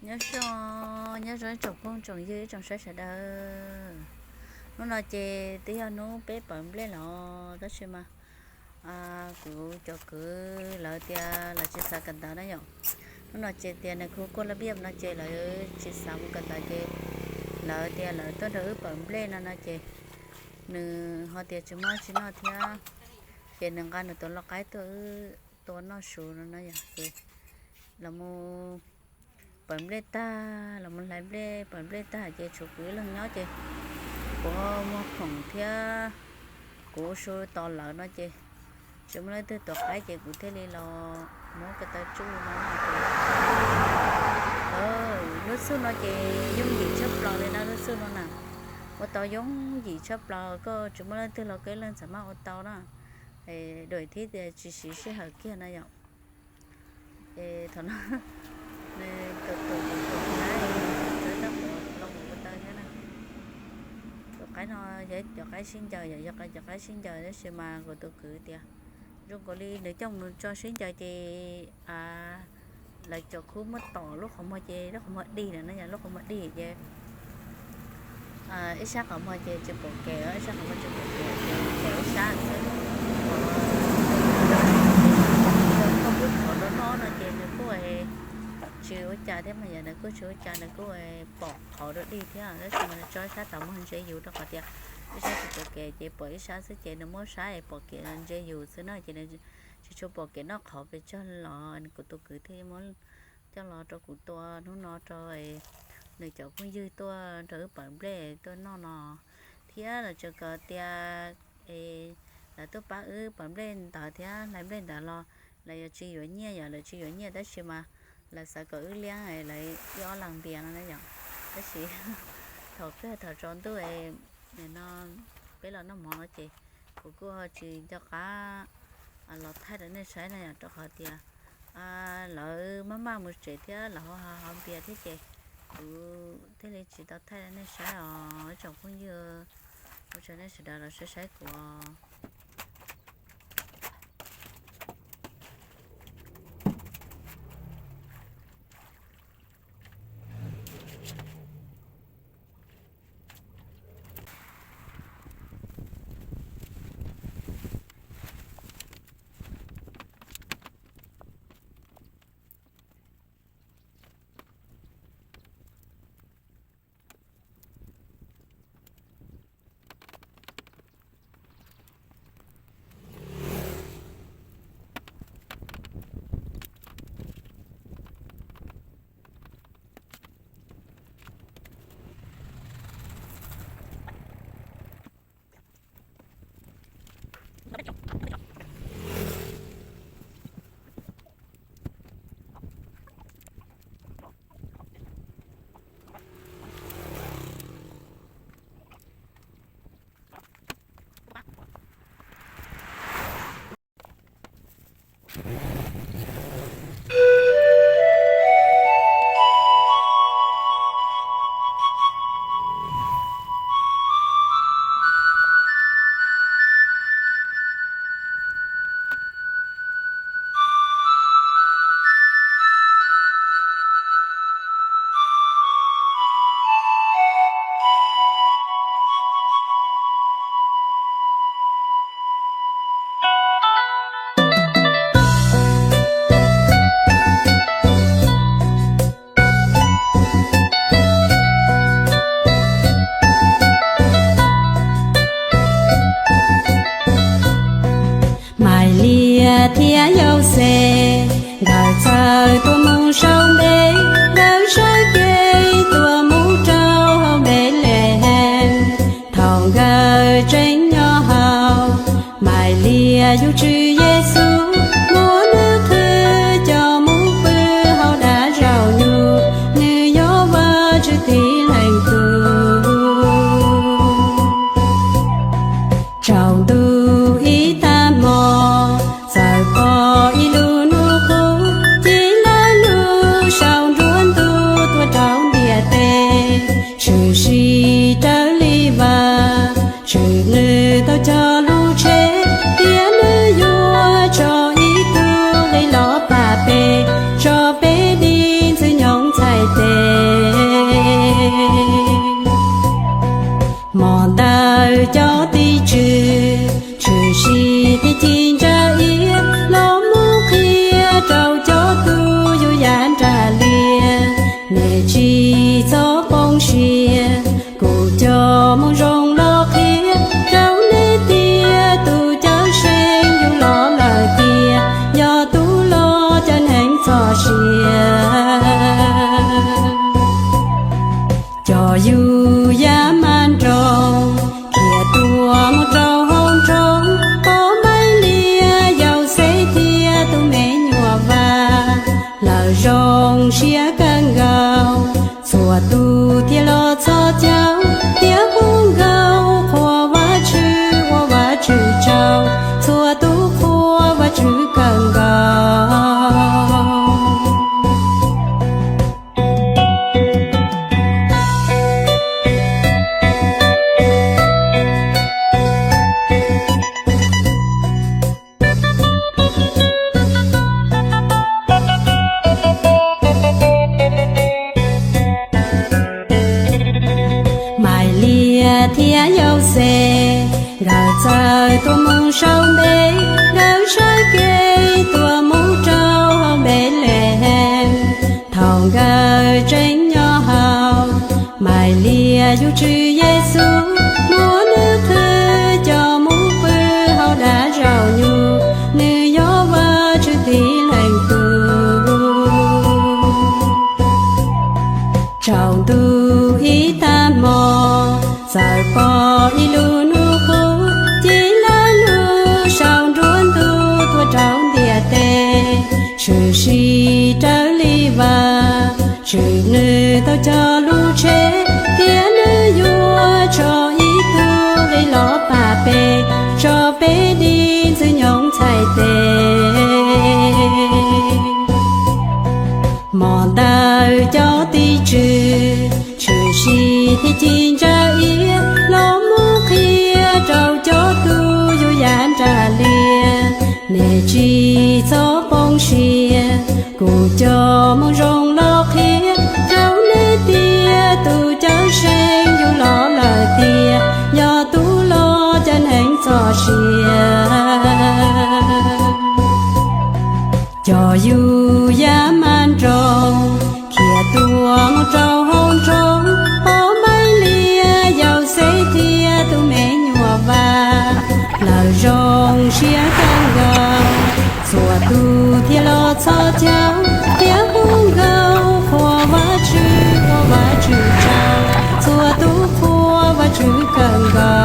Nyob zoo, nyob zoo ib tsoom phooj tsoom ywg ib tsoom saib sawv daws. Hnub no ces twb yog hnub peb pawv nplej los tab sis mas kuv cov kwv lawv tias lawv tsis xav kawm ntawv na yom. Hnub no ces tias nws kuj kuaj laj biaj no ces lawv tsis xav mus kawm ntawv ces lawv tias lawv tuaj nrog wb pawv nplej no no ces nws ho tias tsis muaj tsis noj thiab, ces nws nqa nws tus lau qaib tuaj wb tua noj su no no yom. Ces los mus pawv nplej tag, los mus hlais nplej pawv nplej tag ces tshuav kuv ib leeg nyob ces kuv ho muag khoom thiab kuv ua su tos lawv no ces tsis muaj leej twg tuav qaib ces kuv thiaj li los muab ko taw tsuj no na. Lub xub no ces yooj yim tshaj plaws li na, lub xub no na ua tau yooj yim tshaj plaws, koj tsis muaj leej twg los koj ib leeg txawm maj ua tau na. Dua thiab tias tsis siv sij hawm kiag na yom. Ces thaum no nws tus tus tus tus qaib txawb tab kuv los mus ua taw thiab na. Tus qaib no yog cov qaib sib ncaws, yog cov qaib sib ncaws tab sis mas kuv tus kwv tias zoo nkaus li nws coj mus tso sib ncaws ces lawv cov khub muab tom lub qhov muag ces lub qhov muag dig lawm na yom, lub qhov muag dig ces ib sab qhov muag ces tsis pom kev, ib sab qhov muag tsis pom kev ces ib sab xwb. Koj pub qhov rau noj no ces nws kuj tsis ua cas thiab mas yom, nws kuj tsis ua cas, nws kuj pom qhov rau dig thiab tab sis mas nws tso ib sab tom muag ntse yus rau qhov tias ib sab tsis pom kev ces pom ib sab xwb ces nws muab sab es pom kev ntse yus xwb na ces nws tsis tshua pom kev noj qhov pes tsawg los kuv tus kwv thiaj muab coj los rau kuv tua hnub no rau nws cov phooj ywg tuaj nrog wb pawv nplej tuaj noj no thiab lawv tseem kom tias lawv tuaj pab wb pawv nplej ntawd thiab hlais nplej ntawd los lawv yuav tsis yuav nyiaj, yog lawv tsis yuav nyiaj tab sis mas lawv xav kom wb liab lawv ib ob las npias no na yom. Tab sis thaum kawg thaum tsaus ntuj no peb los noj mov no ces kuv kuj tsis nco qab los thaij rau nej saib na yom, rau qhov tias lawv maj maj mus tsev thiab lawv ho npias thiab ces kuv thiaj li tsis tau thaij rau nej saib os ib tsoom phooj ywg, ua tsaug nej sawv daws los saib saib kuv os. Nej tsis txhob poob siab, kuv coj moo zoo los qhia rau nej tias tus Cawmseej yug los lawm tiag, yog tus los cawm neeg txoj sia. Cov yug yaj maj nroog khiav tuaj mus rau hauv nroog, pom Maivliag, Yauxej thiab tus me nyuam Vaj, lawv zoo siab kawg nkaus. Txhua tus thiaj los txhos caug thiab hu nkauj qhuas Vajtswv ua Vajtswv tsaug, txhua tus qhuas Vajtswv kawg nkaus. Maivliag thiab Yauxej nkawd txawm tuaj mus sau npe, nkawd sawv kev tuaj mus rau hauv Npelehees. Thaum nkawd tseem nyob hauv, Maivliag yug Tswv Yexus, muab nws qhwv coj mus pw hauv dav zaum nyuj, nws yog Vajtswv tib leeg tug. Tsaus ntuj ib tag hmo, txawm pom ib lub hnub qub ci lawv lug saum nruab ntug tuaj rau ntiaj teb. Tshwm sim raws li Vajtswv nws tau cog lub tsheb, thiab nws yuav tso ib tug qi los pab peb, tso peb dim ntxwg nyoog txhais tes. Hmo ntawd cov tim tswv tshwm sim thiab ci ntsa iab los mus qhia rau cov tub yug yaj nra lias. Nej tsis txhob poob siab, kuv coj moo zoo los qhia rau nej tias tus Cawmseej yug los lawm tiag, yog tus los cawm neeg txoj sia. Cov yug yaj maj nroog khiav tuaj mus rau hauv nroog, pom Maivliag, Yauxej thiab tus me nyuam Vaj, lawv zoo siab kawg nkaus. Txhua tus thiaj los txhos caug thiab hu nkauj qhuas Vajtswv ua Vajtswv tsaug, txhua tus qhuas Vajtswv kawg nkaus.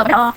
Wow.